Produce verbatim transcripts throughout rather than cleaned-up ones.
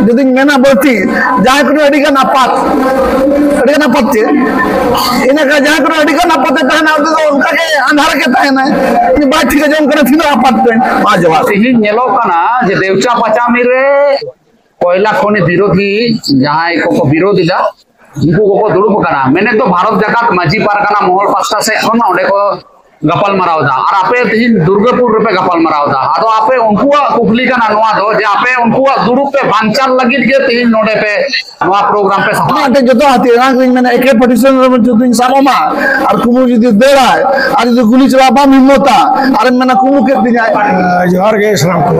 ᱡᱩᱫᱤᱧ ᱢᱮᱱᱟ ᱵᱟᱹᱲᱛᱤ, ᱡᱟᱦᱟᱸᱭ ᱠᱚᱫᱚ ᱟᱹᱰᱤ ᱜᱟᱱ ᱟᱯᱟᱛ, ᱟᱹᱰᱤ ᱜᱟᱱ ᱟᱯᱟᱛ ᱪᱮᱫ? ᱤᱱᱟᱹ ᱠᱷᱟᱱ ᱡᱟᱦᱟᱸᱭ ᱠᱚᱫᱚ ᱟᱹᱰᱤ ᱜᱟᱱ ᱟᱯᱟᱛ ᱮ ᱛᱟᱦᱮᱱᱟ, ᱩᱱᱤ ᱫᱚ ᱚᱱᱠᱟ ᱜᱮ ᱟᱸᱫᱷᱟᱨ ᱜᱮ ᱛᱟᱦᱮᱱᱟᱭ᱾ ᱩᱱᱤ ᱵᱟᱭ ᱴᱷᱤᱠᱟ ᱡᱮ ᱚᱱᱠᱟᱱ ᱛᱤᱱᱟᱹᱜ ᱟᱯᱟᱛ ᱠᱟᱹᱱᱟᱹᱧ᱾ ᱢᱟ ᱡᱚᱦᱟᱨ᱾ ᱛᱮᱦᱮᱧ ᱧᱮᱞᱚᱜ ᱠᱟᱱᱟ ᱡᱮ ᱫᱮᱣᱪᱟ ᱯᱟᱪᱟᱢᱤ ᱨᱮ ᱠᱚᱭᱞᱟ ᱠᱷᱚᱱᱤ ᱵᱤᱨᱳᱫᱷᱤ ᱡᱟᱦᱟᱸᱭ ᱠᱚᱠᱚ ᱵᱤᱨᱳᱫᱷ ᱮᱫᱟ, ᱩᱱᱠᱩ ᱠᱚᱠᱚ ᱫᱩᱲᱩᱵ ᱟᱠᱟᱱᱟ᱾ ᱢᱮᱱᱮᱫ ᱫᱚ ᱵᱷᱟᱨᱚᱛ ᱡᱟᱠᱟᱛ ᱢᱟᱹᱡᱷᱤ ᱯᱟᱨᱜᱟᱱᱟ ᱢᱚᱦᱚᱞ ᱯᱟᱥᱴᱟ ᱥᱮᱫ ᱠᱷᱚᱱ ᱚᱸᱰᱮ ᱠᱚ ᱜᱟᱯᱟᱞ ᱢᱟᱨᱟᱣ ᱮᱫᱟ, ᱟᱨ ᱟᱯᱮ ᱛᱮᱦᱮᱧ ᱫᱩᱨᱜᱟᱹᱯᱩᱨ ᱨᱮᱯᱮ ᱜᱟᱯᱟᱞ ᱢᱟᱨᱟᱣ ᱮᱫᱟ᱾ ᱟᱫᱚ ᱟᱯᱮ ᱩᱱᱠᱩᱣᱟᱜ ᱠᱩᱠᱞᱤ ᱠᱟᱱᱟ ᱱᱚᱣᱟ ᱫᱚ, ᱡᱮ ᱟᱯᱮ ᱩᱱᱠᱩᱣᱟᱜ ᱫᱩᱲᱩᱵ ᱯᱮ ᱵᱟᱧᱪᱟᱣ ᱞᱟᱹᱜᱤᱫ ᱜᱮ ᱛᱮᱦᱮᱧ ᱱᱚᱰᱮ ᱯᱮ ᱱᱚᱣᱟ ᱯᱨᱳᱜᱨᱟᱢ ᱯᱮ ᱥᱟᱯᱲᱟᱣ ᱟᱢᱟᱜ ᱴᱷᱮᱱ ᱡᱚᱛᱚ ᱦᱟᱹᱛᱤᱭᱟᱹᱨ, ᱚᱱᱟ ᱜᱮᱧ ᱢᱮᱱᱟ, ᱮᱠᱮ ᱯᱟᱹᱴᱤ ᱥᱮᱱ ᱨᱮ ᱡᱩᱫᱤᱧ ᱥᱟᱵ ᱟᱢᱟ ᱟᱨ ᱠᱩᱢᱵᱽᱲᱩ ᱡᱩᱫᱤ ᱫᱟᱹᱲᱟᱭ ᱟᱨ ᱡᱩᱫᱤ ᱜᱩᱞᱤ ᱪᱟᱞᱟᱣ ᱵᱟᱢ ᱦᱤᱢᱢᱚᱛᱟ, ᱟᱨᱮᱢ ᱢᱮᱱᱟ ᱠᱩᱢᱵᱽᱲᱩ ᱠᱮᱫ ᱛᱤᱧᱟᱭ᱾ ᱡᱚᱦᱟᱨ ᱜᱮ ᱥᱟᱱᱟᱢ ᱠᱚ᱾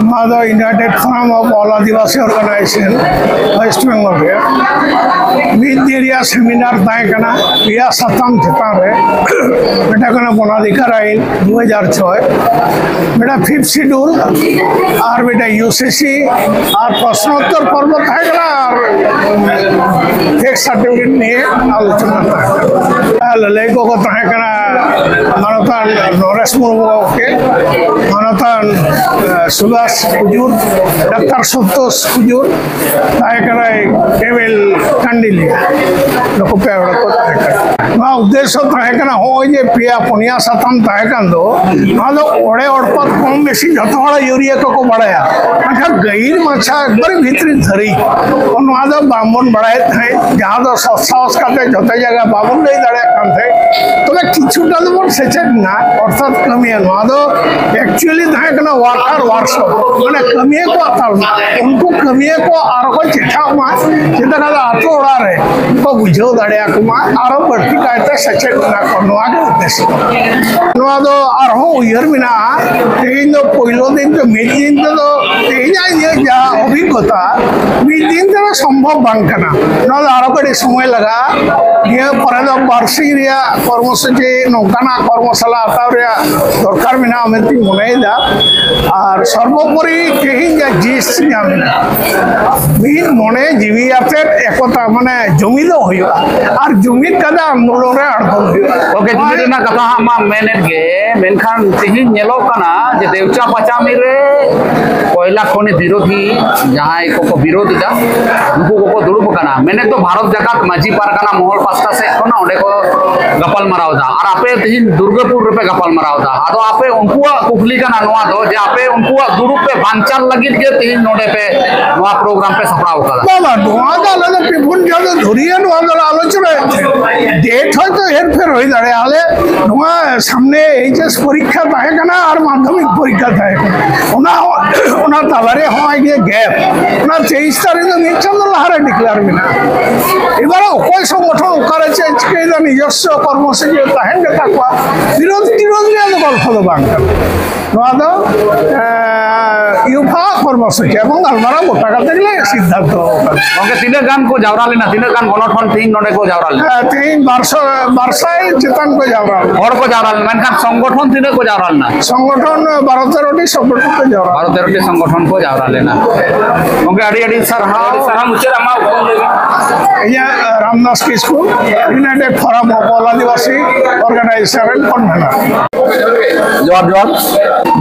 ᱱᱚᱣᱟ ᱫᱚ United Forum of All Adivasi Organization West Bengal ᱨᱮ ᱢᱤᱫ ᱫᱤᱱ ᱨᱮᱭᱟᱜ ᱥᱮᱢᱤᱱᱟᱨ ᱛᱟᱦᱮᱸ ᱠᱟᱱᱟ᱾ ᱯᱮᱭᱟ ᱥᱟᱛᱟᱢ ᱪᱮᱛᱟᱱ ᱨᱮ, ᱢᱤᱫᱴᱟᱝ ᱠᱟᱱᱟ ᱵᱚᱱᱟᱫᱷᱤᱠᱟᱨ ᱟᱭᱤᱱ ᱫᱩ ᱦᱟᱡᱟᱨ ᱪᱷᱚᱭ, ᱢᱤᱫᱴᱟᱝ ᱯᱷᱤᱯᱛᱷ ᱥᱤᱰᱩᱞ, ᱟᱨ ᱢᱤᱫᱴᱟᱝ ᱤᱭᱩ ᱥᱤ ᱥᱤ ᱟᱨ ᱯᱨᱚᱥᱱᱚ ᱩᱛᱛᱚᱨ ᱯᱚᱨᱵᱚ ᱛᱟᱦᱮᱸ ᱠᱟᱱᱟ, ᱟᱨ ᱰᱮᱛᱷ ᱥᱟᱨᱴᱤᱯᱷᱤᱠᱮᱴ ᱱᱤᱭᱮ ᱟᱞᱳᱪᱚᱱᱟ ᱛᱟᱦᱮᱸ ᱠᱟᱱᱟ᱾ ᱟᱨ ᱞᱟᱹᱞᱟᱹᱭ ᱠᱚᱠᱚ ᱛᱟᱦᱮᱸ ᱠᱟᱱᱟ ᱢᱟᱱᱚᱛᱟᱱ ᱱᱚᱨᱮᱥ ᱢᱩᱨᱢᱩ ᱜᱚᱢᱠᱮ, ᱢᱟᱱᱚᱛᱟᱱ, ᱮ, ᱥᱩᱵᱷᱟᱥ ᱠᱩᱡᱩᱨ, ᱰᱟᱠᱛᱟᱨ ᱥᱚᱱᱛᱳᱥ ᱠᱩᱡᱩᱨ, ᱛᱟᱦᱮᱸ ᱠᱟᱱᱟᱭ ᱮᱢ ᱮᱞ ᱠᱟᱱᱰᱤᱞᱤᱭᱟ᱾ ᱱᱩᱠᱩ ᱯᱮ ᱦᱚᱲ ᱠᱚ ᱛᱟᱦᱮᱸ ᱠᱟᱱᱟ᱾ ᱱᱚᱣᱟ ᱩᱫᱽᱫᱮᱥᱥᱚ ᱛᱟᱦᱮᱸ ᱠᱟᱱᱟ, ᱦᱚᱸᱜᱼᱚᱭ ᱡᱮ ᱯᱮᱭᱟ ᱯᱩᱱᱭᱟ ᱥᱟᱛᱟᱢ ᱛᱟᱦᱮᱸ ᱠᱟᱱ ᱫᱚ, ᱱᱚᱣᱟ ᱫᱚ ᱚᱲᱮ ᱚᱲᱯᱟᱛ ᱠᱚᱢ ᱵᱮᱥᱤ ᱡᱷᱚᱛᱚ ᱦᱚᱲ ᱟᱹᱭᱩᱨᱤᱭᱟᱹ ᱠᱚᱠᱚ ᱵᱟᱲᱟᱭᱟ, ᱢᱮᱱᱠᱷᱟᱱ ᱜᱟᱹᱦᱤᱨ ᱢᱟᱪᱷᱟ ᱮᱠᱵᱟᱨᱮ ᱵᱷᱤᱛᱨᱤ ᱫᱷᱟᱹᱨᱤᱡ ᱱᱚᱣᱟ ᱫᱚ ᱵᱟᱝᱵᱚᱱ ᱵᱟᱲᱟᱭᱮᱫ ᱛᱟᱦᱮᱸᱫ, ᱡᱟᱦᱟᱸ ᱫᱚ ᱥᱚᱛ ᱥᱟᱦᱚᱥ ᱠᱟᱛᱮ ᱡᱷᱚᱛᱚ ᱡᱟᱭᱜᱟ ᱵᱟᱵᱚᱱ ᱞᱟᱹᱭ ᱫᱟᱲᱮᱭᱟᱜ ᱠᱟᱱ ᱛᱟᱦᱮᱸᱫ᱾ ᱛᱚᱵᱮ ᱠᱤᱪᱷᱩᱴᱟ ᱫᱚᱵᱚᱱ ᱥᱮᱪᱮᱫ ᱮᱱᱟ, ᱚᱨᱛᱷᱟᱛ ᱠᱟᱹᱢᱤᱭᱟᱹ, ᱱᱚᱣᱟ ᱫᱚ actually ᱛᱟᱦᱮᱸ ᱠᱟᱱᱟ worker workshop, ᱢᱟᱱᱮ ᱠᱟᱹᱢᱤᱭᱟᱹ ᱠᱚᱣᱟᱜ ᱛᱟᱞᱢᱟ᱾ ᱩᱱᱠᱩ ᱠᱟᱹᱢᱤᱭᱟᱹ ᱠᱚ ᱟᱨᱚ ᱠᱚ ᱪᱮᱴᱷᱟᱜ ᱢᱟ, ᱪᱮᱛᱟ ᱠᱟᱛᱮ ᱟᱛᱳ ᱚᱲᱟᱜ ᱨᱮ ᱠᱚ ᱵᱩᱡᱷᱟᱹᱣ ᱫᱟᱲᱮᱭᱟᱠᱚ ᱢᱟ, ᱟᱨᱚ ᱵᱟᱹᱲᱛᱤ ᱠᱟᱭᱛᱮ ᱥᱮᱪᱮᱫ ᱮᱱᱟ ᱠᱚ, ᱱᱚᱣᱟ ᱜᱮ ᱩᱫᱽᱫᱮᱥᱥᱚ᱾ ᱱᱚᱣᱟ ᱫᱚ ᱟᱨᱦᱚᱸ ᱩᱭᱦᱟᱹᱨ ᱢᱮᱱᱟᱜᱼᱟ, ᱛᱮᱦᱮᱧ ᱫᱚ ᱯᱳᱭᱞᱳ ᱫᱤᱱ ᱛᱮ ᱢᱤᱫ ᱫᱤᱱ ᱛᱮᱫᱚ ᱛᱮᱦᱮᱧᱟᱜ ᱤᱧᱟᱹᱜ ᱡᱟᱦᱟᱸ ᱚᱵᱷᱤᱜᱽᱜᱚᱛᱟ, ᱢᱤᱫ ᱫᱤᱱ ᱛᱮᱫᱚ ᱥᱚᱢᱵᱷᱚᱵ ᱵᱟᱝ ᱠᱟᱱᱟ᱾ ᱱᱚᱣᱟ ᱫᱚ ᱟᱨᱚ ᱠᱟᱹᱴᱤᱡ ᱥᱚᱢᱚᱭ ᱞᱟᱜᱟᱜᱼᱟ᱾ ᱱᱤᱭᱟᱹ ᱯᱚᱨᱮ ᱫᱚ ᱵᱟᱨᱥᱤᱧ ᱨᱮᱭᱟᱜ ᱠᱚᱨᱢᱚᱥᱩᱪᱤ, ᱱᱚᱝᱠᱟᱱᱟᱜ ᱠᱚᱨᱢᱚᱥᱟᱞᱟ ᱦᱟᱛᱟᱣ ᱨᱮᱭᱟᱜ ᱫᱚᱨᱠᱟᱨ ᱢᱮᱱᱟᱜᱼᱟ ᱢᱮᱱᱛᱮᱧ ᱢᱚᱱᱮᱭᱮᱫᱟ᱾ ᱟᱨ ᱥᱚᱨᱵᱚᱯᱚᱨᱤ ᱛᱮᱦᱮᱧ ᱡᱟ ᱡᱤᱥ ᱧᱟᱢ ᱮᱱᱟ, ᱢᱤᱫ ᱢᱚᱱᱮ ᱡᱤᱣᱤ ᱟᱛᱮᱫ ᱮᱠᱚᱛᱟ, ᱢᱟᱱᱮ ᱡᱩᱢᱤᱫᱚᱜ ᱦᱩᱭᱩᱜᱼᱟ᱾ ᱟᱨ ᱡᱩᱢᱤᱫ ᱠᱟᱛᱮ ᱟᱱᱫᱳᱞᱚᱱ ᱨᱮ ᱟᱬᱜᱚᱱ ᱦᱩᱭᱩᱜᱼᱟ᱾ ᱜᱚᱢᱠᱮ, ᱡᱩᱢᱤᱫ ᱨᱮᱱᱟᱜ ᱠᱟᱛᱷᱟ ᱦᱟᱸᱜ ᱢᱟ ᱢᱮᱱᱮᱫ ᱜᱮ, ᱢᱮᱱᱠᱷᱟᱱ ᱛᱮᱦᱮᱧ ᱧᱮᱞᱚᱜ ᱠᱟᱱᱟ ᱡᱮ ᱫᱮᱣᱪᱟ ᱯᱟᱪᱟᱢᱤ ᱨᱮ ᱯᱚᱭᱞᱟ ᱠᱷᱚᱱ ᱵᱤᱨᱳᱫᱷᱤ ᱡᱟᱦᱟᱸᱭ ᱠᱚᱠᱚ ᱵᱤᱨᱳᱫᱷ ᱮᱫᱟ, ᱩᱱᱠᱩ ᱠᱚᱠᱚ ᱫᱩᱲᱩᱵ ᱟᱠᱟᱱᱟ᱾ ᱢᱮᱱᱮᱫ ᱫᱚ ᱵᱷᱟᱨᱚᱛ ᱡᱟᱠᱟᱛ ᱢᱟᱹᱡᱷᱤ ᱯᱟᱨᱜᱟᱱᱟ ᱢᱚᱦᱚᱞ ᱯᱟᱥᱴᱟ ᱥᱮᱫ ᱠᱷᱚᱱᱟᱜ ᱚᱸᱰᱮ ᱠᱚ ᱜᱟᱯᱟᱞ ᱢᱟᱨᱟᱣ ᱮᱫᱟ᱾ ᱟᱨ ᱟᱯᱮ ᱛᱮᱦᱮᱧ ᱫᱩᱨᱜᱟᱹᱯᱩᱨ ᱨᱮᱯᱮ ᱜᱟᱯᱟᱞ ᱢᱟᱨᱟᱣ ᱮᱫᱟ, ᱟᱫᱚ ᱟᱯᱮ ᱩᱱᱠᱩᱣᱟᱜ ᱠᱩᱠᱞᱤ ᱠᱟᱱᱟ ᱱᱚᱣᱟ ᱫᱚ, ᱡᱮ ᱟᱯᱮ ᱩᱱᱠᱩᱣᱟᱜ ᱫᱩᱲᱩᱵ ᱯᱮ ᱵᱟᱧᱪᱟᱣ ᱞᱟᱹᱜᱤᱫ ᱜᱮ ᱛᱮᱦᱮᱧ ᱱᱚᱰᱮ ᱯᱮ ᱱᱚᱣᱟ ᱯᱨᱳᱜᱨᱟᱢ ᱯᱮ ᱥᱟᱯᱲᱟᱣ ᱟᱠᱟᱫᱟ? ᱵᱟᱝ, ᱵᱟᱝ, ᱱᱚᱣᱟ ᱫᱚ ᱟᱞᱮ ᱫᱚ ᱯᱮ ᱯᱩᱱ ᱪᱟᱸᱫᱚ ᱫᱷᱩᱨᱤᱭᱟᱹ ᱱᱚᱣᱟ ᱫᱚᱞᱮ ᱟᱞᱳᱪᱚᱱᱟᱭᱮᱫ ᱛᱟᱦᱮᱸᱫ᱾ ᱰᱮᱴ ᱦᱚᱭᱛᱳ ᱦᱮᱨᱯᱷᱮᱨ ᱦᱩᱭ ᱫᱟᱲᱮᱭᱟᱜᱼᱟ, ᱟᱞᱮ ᱱᱚᱣᱟ ᱥᱟᱢᱱᱮ ᱮᱭᱤᱪ ᱮᱥ ᱯᱚᱨᱤᱠᱠᱷᱟ ᱛᱟᱦᱮᱸ ᱠᱟᱱᱟ ᱟᱨ ᱢᱟᱫᱽᱫᱷᱚᱢᱤᱠ ᱯᱚᱨᱤᱠᱠᱷᱟ ᱛᱟᱦᱮᱸ ᱠᱟᱱᱟ, ᱚᱱᱟ ᱦᱚᱸ, ᱚᱱᱟ ᱛᱟᱞᱟᱨᱮ ᱦᱚᱸᱜᱼᱚᱭ ᱡᱮ ᱜᱮᱯ, ᱚᱱᱟ ᱛᱮᱭᱤᱥ ᱛᱟᱹᱨᱤᱠᱷ ᱫᱚ ᱢᱤᱫ ᱪᱟᱸᱫᱚ ᱞᱟᱦᱟᱨᱮ ᱰᱤᱠᱞᱮᱭᱟᱨ ᱢᱮᱱᱟᱜᱼᱟ᱾ ᱮᱵᱟᱨᱮ ᱚᱠᱚᱭ ᱥᱚᱝᱜᱚᱴᱷᱚᱱ ᱚᱠᱟᱨᱮ ᱪᱮᱫ ᱪᱤᱠᱟᱹᱭᱮᱫᱟ, ᱱᱤᱡᱚᱥᱥᱚ ᱠᱚᱨᱢᱚᱥᱩᱪᱤ ᱛᱟᱦᱮᱱ ᱜᱮᱛᱟ ᱠᱚᱣᱟ, ᱵᱤᱨᱳᱫᱷ ᱴᱤᱨᱳᱫᱷ ᱨᱮᱭᱟᱜ ᱫᱚ ᱜᱚᱞᱯᱷᱚ ᱫᱚ ᱵᱟᱝ ᱠᱟᱱᱟ᱾ ᱱᱚᱣᱟ ᱫᱚ ᱮ, ᱤᱭᱩᱯᱷᱟ ᱠᱚᱨᱢᱚᱥᱩᱪᱤ ᱮᱵᱚᱝ ᱜᱟᱞᱢᱟᱨᱟᱣ ᱜᱚᱴᱟ ᱠᱟᱛᱮ ᱜᱮᱞᱮ ᱥᱤᱫᱽᱫᱷᱟᱱᱛᱚ ᱟᱠᱟᱫᱟ᱾ ᱜᱚᱝᱠᱮ, ᱛᱤᱱᱟᱹᱜ ᱜᱟᱱ ᱠᱚ ᱡᱟᱣᱨᱟ ᱞᱮᱱᱟ? ᱛᱤᱱᱟᱹᱜ ᱜᱟᱱ ᱜᱚᱱᱚᱴᱷᱚᱱ ᱛᱮᱦᱮᱧ ᱱᱚᱰᱮ ᱠᱚ ᱡᱟᱣᱨᱟ ᱞᱮᱱᱟ? ᱮ, ᱛᱮᱦᱮᱧ ᱵᱟᱨᱥᱚ, ᱵᱟᱨᱥᱟᱭ ᱪᱮᱛᱟᱱ ᱠᱚ ᱡᱟᱣᱨᱟ ᱞᱮᱱᱟ᱾ ᱦᱚᱲ ᱠᱚ ᱡᱟᱣᱨᱟ ᱞᱮᱱᱟ, ᱢᱮᱱᱠᱷᱟᱱ ᱥᱚᱝᱜᱚᱴᱷᱚᱱ ᱛᱤᱱᱟᱹᱜ ᱠᱚ ᱡᱟᱣᱨᱟ ᱞᱮᱱᱟ? ᱥᱚᱝᱜᱚᱴᱷᱚᱱ ᱵᱟᱨᱚ ᱛᱮᱨᱚ ᱴᱤ ᱥᱚᱝᱜᱚᱴᱷᱚᱱ ᱠᱚ ᱡᱟᱣᱨᱟ ᱵᱟᱨᱚ ᱞᱮᱱᱟ᱾ ᱛᱮᱨᱚ ᱴᱤ ᱥᱚᱝᱜᱚᱴᱷᱚᱱ ᱠᱚ ᱡᱟᱣᱨᱟ ᱞᱮᱱᱟ᱾ ᱜᱚᱝᱠᱮ, ᱟᱹᱰᱤ ᱟᱹᱰᱤ ᱥᱟᱨᱦᱟᱣ᱾ ᱟᱹᱰᱤ ᱥᱟᱨᱦᱟᱣ᱾ ᱢᱩᱪᱟᱹᱫ ᱟᱢᱟᱜ ᱩᱯᱨᱩᱢ ᱞᱟᱹᱭ ᱢᱮ᱾ ᱤᱧᱟᱹᱜ ᱨᱟᱢᱫᱟᱥ ᱠᱤᱥᱠᱩ, United Forum of All Adivasi Organization ᱨᱮᱱ convener᱾ ᱡᱚᱦᱟᱨ, ᱡᱚᱦᱟᱨ᱾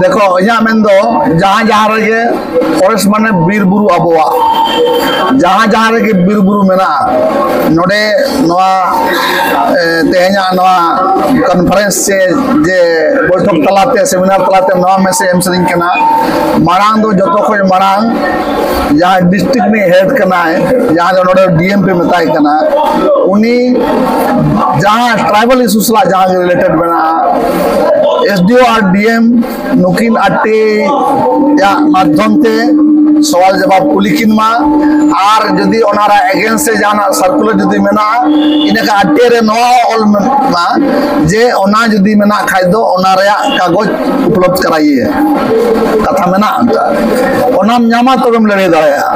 ᱫᱮᱠᱷᱚ, ᱤᱧᱟᱹᱜ ᱢᱮᱱ ᱫᱚ ᱡᱟᱦᱟᱸ ᱡᱟᱦᱟᱸ ᱨᱮᱜᱮ ᱯᱷᱚᱨᱮᱥᱴ ᱢᱟᱱᱮ ᱵᱤᱨ ᱵᱩᱨᱩ ᱟᱵᱚᱣᱟᱜ, ᱡᱟᱦᱟᱸ ᱡᱟᱦᱟᱸ ᱨᱮᱜᱮ ᱵᱤᱨ ᱵᱩᱨᱩ ᱢᱮᱱᱟᱜᱼᱟ, ᱱᱚᱰᱮ ᱱᱚᱣᱟ, ᱮ, ᱛᱮᱦᱮᱧᱟᱜ ᱱᱚᱣᱟ ᱠᱚᱱᱯᱷᱟᱨᱮᱱᱥ ᱥᱮ ᱡᱮ ᱵᱳᱭᱴᱷᱚᱠ ᱛᱟᱞᱟᱛᱮ, ᱥᱮᱢᱤᱱᱟᱨ ᱛᱟᱞᱟᱛᱮ ᱱᱚᱣᱟ ᱢᱮᱥᱮᱡᱽ ᱮᱢ ᱥᱟᱱᱟᱧ ᱠᱟᱱᱟ᱾ ᱢᱟᱲᱟᱝ ᱫᱚ ᱡᱚᱛᱚ ᱠᱷᱚᱱ ᱢᱟᱲᱟᱝ ᱡᱟᱦᱟᱸᱭ ᱰᱤᱥᱴᱨᱤᱠᱴ ᱨᱤᱱᱤᱡ ᱦᱮᱰ ᱠᱟᱱᱟᱭ, ᱡᱟᱦᱟᱸ ᱫᱚ ᱱᱚᱰᱮ ᱰᱤ ᱮᱢ ᱯᱮ ᱢᱮᱛᱟᱭ ᱠᱟᱱᱟ, ᱩᱱᱤ ᱡᱟᱦᱟᱸ ᱴᱨᱟᱭᱵᱟᱞ ᱤᱥᱩ ᱥᱟᱞᱟᱜ ᱡᱟᱦᱟᱸ ᱜᱮ ᱨᱤᱞᱮᱴᱮᱰ ᱢᱮᱱᱟᱜᱼᱟ, ᱮᱥ ᱰᱤ ᱳ ᱟᱨ ᱰᱤ ᱮᱢ ᱱᱩᱠᱤᱱ ᱟᱴᱴᱤ ᱭᱟᱜ ᱢᱟᱫᱽᱫᱷᱚᱢ ᱛᱮ ᱥᱚᱣᱟᱞ ᱡᱟᱵᱟᱵ ᱠᱩᱞᱤ ᱠᱤᱱ ᱢᱟ, ᱟᱨ ᱡᱩᱫᱤ ᱚᱱᱟ ᱨᱮ ᱮᱜᱮᱱᱥᱴ ᱨᱮ ᱡᱟᱦᱟᱱᱟᱜ ᱥᱟᱨᱠᱩᱞᱟᱨ ᱡᱩᱫᱤ ᱢᱮᱱᱟᱜᱼᱟ, ᱤᱱᱟᱹᱠᱷᱟᱱ ᱟᱴᱴᱤ ᱨᱮ ᱱᱚᱣᱟ ᱦᱚᱸ ᱚᱞ ᱢᱟ ᱡᱮ ᱚᱱᱟ ᱡᱩᱫᱤ ᱢᱮᱱᱟᱜ ᱠᱷᱟᱡ ᱫᱚ ᱚᱱᱟ ᱨᱮᱭᱟᱜ ᱠᱟᱜᱚᱡᱽ ᱩᱯᱞᱚᱵᱫᱷ ᱠᱟᱨᱟᱭᱮ, ᱠᱟᱛᱷᱟ ᱢᱮᱱᱟᱜᱼᱟ ᱚᱱᱠᱟ᱾ ᱚᱱᱟᱢ ᱧᱟᱢᱟ ᱛᱚᱵᱮᱢ ᱞᱟᱹᱲᱦᱟᱹᱭ ᱫᱟᱲᱮᱭᱟᱜᱼᱟ᱾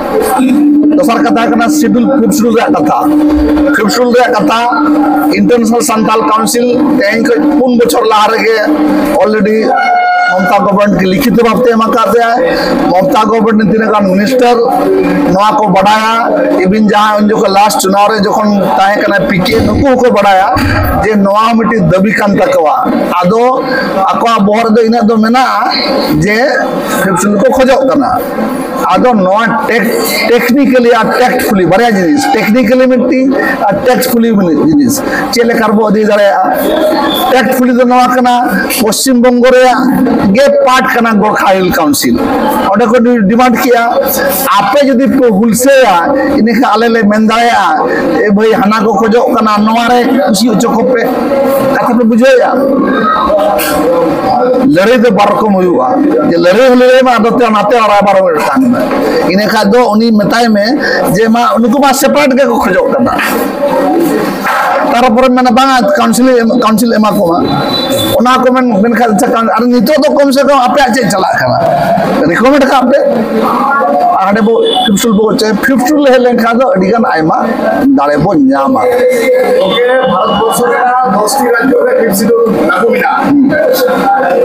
ᱫᱚᱥᱟᱨ ᱠᱟᱛᱷᱟ ᱠᱟᱱᱟ ᱥᱤᱰᱩᱞ, ᱯᱷᱤᱯᱛᱷ ᱥᱤᱰᱩᱞ ᱨᱮᱭᱟᱜ ᱠᱟᱛᱷᱟ᱾ ᱯᱷᱤᱯᱛᱷ ᱥᱤᱰᱩᱞ ᱨᱮᱭᱟᱜ ᱠᱟᱛᱷᱟ, ᱤᱱᱴᱟᱨᱱᱮᱥᱱᱟᱞ ᱥᱟᱱᱛᱟᱞ ᱠᱟᱣᱩᱱᱥᱤᱞ ᱛᱮᱦᱮᱧ ᱠᱷᱚᱱ ᱯᱩᱱ ᱵᱚᱪᱷᱚᱨ ᱞᱟᱦᱟ ᱨᱮᱜᱮ ᱚᱞᱨᱮᱰᱤ ᱢᱚᱢᱚᱛᱟ ᱜᱚᱵᱷᱚᱨᱱᱢᱮᱱᱴ ᱠᱤ ᱞᱤᱠᱷᱤᱛ ᱵᱷᱟᱵᱛᱮ ᱮᱢ ᱟᱠᱟᱫ ᱯᱮᱭᱟᱭ᱾ ᱢᱚᱢᱚᱛᱟ ᱜᱚᱵᱷᱚᱨᱱᱢᱮᱱᱴ ᱨᱮᱱ ᱛᱤᱱᱟᱹᱜ ᱜᱟᱱ ᱢᱤᱱᱤᱥᱴᱟᱨ ᱱᱚᱣᱟ ᱠᱚ ᱵᱟᱰᱟᱭᱟ, ᱤᱵᱤᱱ ᱡᱟᱦᱟᱸ ᱩᱱ ᱡᱚᱠᱷᱚᱱ ᱞᱟᱥᱴ ᱪᱩᱱᱟᱣ ᱨᱮ ᱡᱚᱠᱷᱚᱱ ᱛᱟᱦᱮᱸ ᱠᱟᱱᱟ ᱯᱤᱠᱮ, ᱱᱩᱠᱩ ᱦᱚᱸᱠᱚ ᱵᱟᱰᱟᱭᱟ ᱡᱮ ᱱᱚᱣᱟ ᱦᱚᱸ ᱢᱤᱫᱴᱤᱡ ᱫᱟᱹᱵᱤ ᱠᱟᱱ ᱛᱟᱠᱚᱣᱟ᱾ ᱟᱫᱚ ᱟᱠᱚᱣᱟᱜ ᱵᱚᱦᱚᱜ ᱨᱮᱫᱚ ᱤᱱᱟᱹᱜ ᱫᱚ ᱢᱮᱱᱟᱜᱼᱟ ᱡᱮ ᱯᱷᱤᱯᱛᱷ ᱥᱤᱰᱩᱞ ᱠᱚ ᱠᱷᱚᱡᱚᱜ ᱠᱟᱱᱟ᱾ ᱟᱫᱚ ᱱᱚᱣᱟ ᱴᱮᱠ-, ᱴᱮᱠᱱᱤᱠᱮᱞᱤ ᱟᱨ ᱴᱮᱠᱴᱯᱷᱩᱞᱤ ᱵᱟᱨᱭᱟ ᱡᱤᱱᱤᱥ, ᱴᱮᱠᱱᱤᱠᱮᱞᱤ ᱢᱤᱫᱴᱤᱡ ᱟᱨ ᱴᱮᱠᱴᱯᱷᱩᱞᱤ ᱢᱤᱫ ᱡᱤᱱᱤᱥ᱾ ᱪᱮᱫ ᱞᱮᱠᱟ ᱨᱮᱵᱚ ᱤᱫᱤ ᱫᱟᱲᱮᱭᱟᱜᱼᱟ? ᱴᱮᱠᱴᱯᱷᱩᱞᱤ ᱫᱚ ᱱᱚᱣᱟ ᱠᱟᱱᱟ, ᱯᱚᱥᱪᱤᱢ ᱵᱚᱝᱜᱚ ᱨᱮᱭᱟᱜ ᱜᱮ ᱯᱟᱨᱴ ᱠᱟᱱᱟ ᱜᱚᱨᱠᱷᱟ ᱦᱤᱞ ᱠᱟᱣᱩᱱᱥᱤᱞ᱾ ᱚᱸᱰᱮ ᱠᱚ ᱰᱤᱢᱟᱱᱰ ᱠᱮᱜᱼᱟ, ᱟᱯᱮ ᱡᱩᱫᱤ ᱯᱮ ᱦᱩᱞᱥᱟᱹᱭᱟ, ᱤᱱᱟᱹᱠᱷᱟᱱ ᱟᱞᱮ ᱞᱮ ᱢᱮᱱ ᱫᱟᱲᱮᱭᱟᱜᱼᱟ, ᱮ ᱵᱷᱟᱹᱭ, ᱦᱟᱱᱟ ᱠᱚ ᱠᱷᱚᱡᱚᱜ ᱠᱟᱱᱟ, ᱱᱚᱣᱟ ᱨᱮ ᱠᱩᱥᱤ ᱦᱚᱪᱚ ᱠᱚᱯᱮ᱾ ᱠᱟᱛᱷᱟ ᱯᱮ ᱵᱩᱡᱷᱟᱹᱣᱮᱫᱼᱟ? ᱞᱟᱹᱲᱦᱟᱹᱭ ᱫᱚ ᱵᱟᱨ ᱨᱚᱠᱚᱢ ᱦᱩᱭᱩᱜᱼᱟ, ᱡᱮ ᱞᱟᱹᱲᱦᱟᱹᱭ ᱦᱚᱸ ᱞᱟᱹᱲᱦᱟᱹᱭ ᱢᱟ, ᱟᱫᱚ ᱛᱮ ᱚᱱᱟᱛᱮ ᱟᱨ ᱟᱵᱟᱨ ᱢᱤᱫᱴᱟᱝ ᱢᱮ᱾ ᱤᱱᱟᱹ ᱠᱷᱟᱱ ᱫᱚ ᱩᱱᱤ ᱢᱮᱛᱟᱭ ᱢᱮ ᱡᱮ, ᱢᱟ, ᱱᱩᱠᱩ ᱢᱟ ᱥᱮᱯᱟᱨᱮᱴ ᱜᱮᱠᱚ ᱠᱷᱚᱡᱚᱜ ᱠᱟᱱᱟ᱾ ᱛᱟᱨᱯᱚᱨᱮ ᱢᱮᱱᱟ, ᱵᱟᱝᱟ, ᱠᱟᱣᱩᱱᱥᱤᱞ ᱮᱢ-, ᱠᱟᱣᱩᱱᱥᱤᱞ ᱮᱢᱟ ᱠᱚᱢᱟ᱾ ᱚᱱᱟ ᱠᱚ ᱢᱮᱱ, ᱢᱮᱱᱠᱷᱟᱱ ᱟᱪᱪᱷᱟ, ᱠᱟᱣᱩᱱ-, ᱟᱨ ᱱᱤᱛᱚᱜ ᱫᱚ ᱠᱚᱢ ᱥᱮ ᱠᱚᱢ ᱟᱯᱮᱭᱟᱜ ᱪᱮᱫ ᱪᱟᱞᱟᱜ ᱠᱟᱱᱟ? ᱨᱤᱠᱚᱢᱮᱱᱰ ᱠᱟᱜ ᱯᱮ᱾ ᱟᱨ ᱦᱟᱸᱰᱮ ᱵᱚ ᱯᱷᱤᱯᱛᱷ ᱥᱤᱰᱩᱞ ᱵᱚ ᱪᱮ-, ᱯᱷᱤᱯᱛᱷ ᱥᱤᱰᱩᱞ ᱞᱮ ᱦᱮᱡ ᱞᱮᱱᱠᱷᱟᱱ ᱫᱚ ᱟᱹᱰᱤ ᱜᱟᱱ ᱟᱭᱢᱟ ᱫᱟᱲᱮ ᱵᱚᱱ ᱧᱟᱢᱟ᱾ ᱜᱚᱢᱠᱮ, ᱵᱷᱟᱨᱚᱛ ᱵᱚᱨᱥᱚ ᱨᱮᱱᱟᱜ ᱫᱚᱥᱴᱤ ᱨᱟᱡᱽᱡᱚ ᱨᱮ ᱯᱷᱤᱯᱛᱷ ᱥᱤᱰᱩᱞ ᱞᱟᱹᱜᱩ ᱢᱮᱱᱟᱜᱼᱟ᱾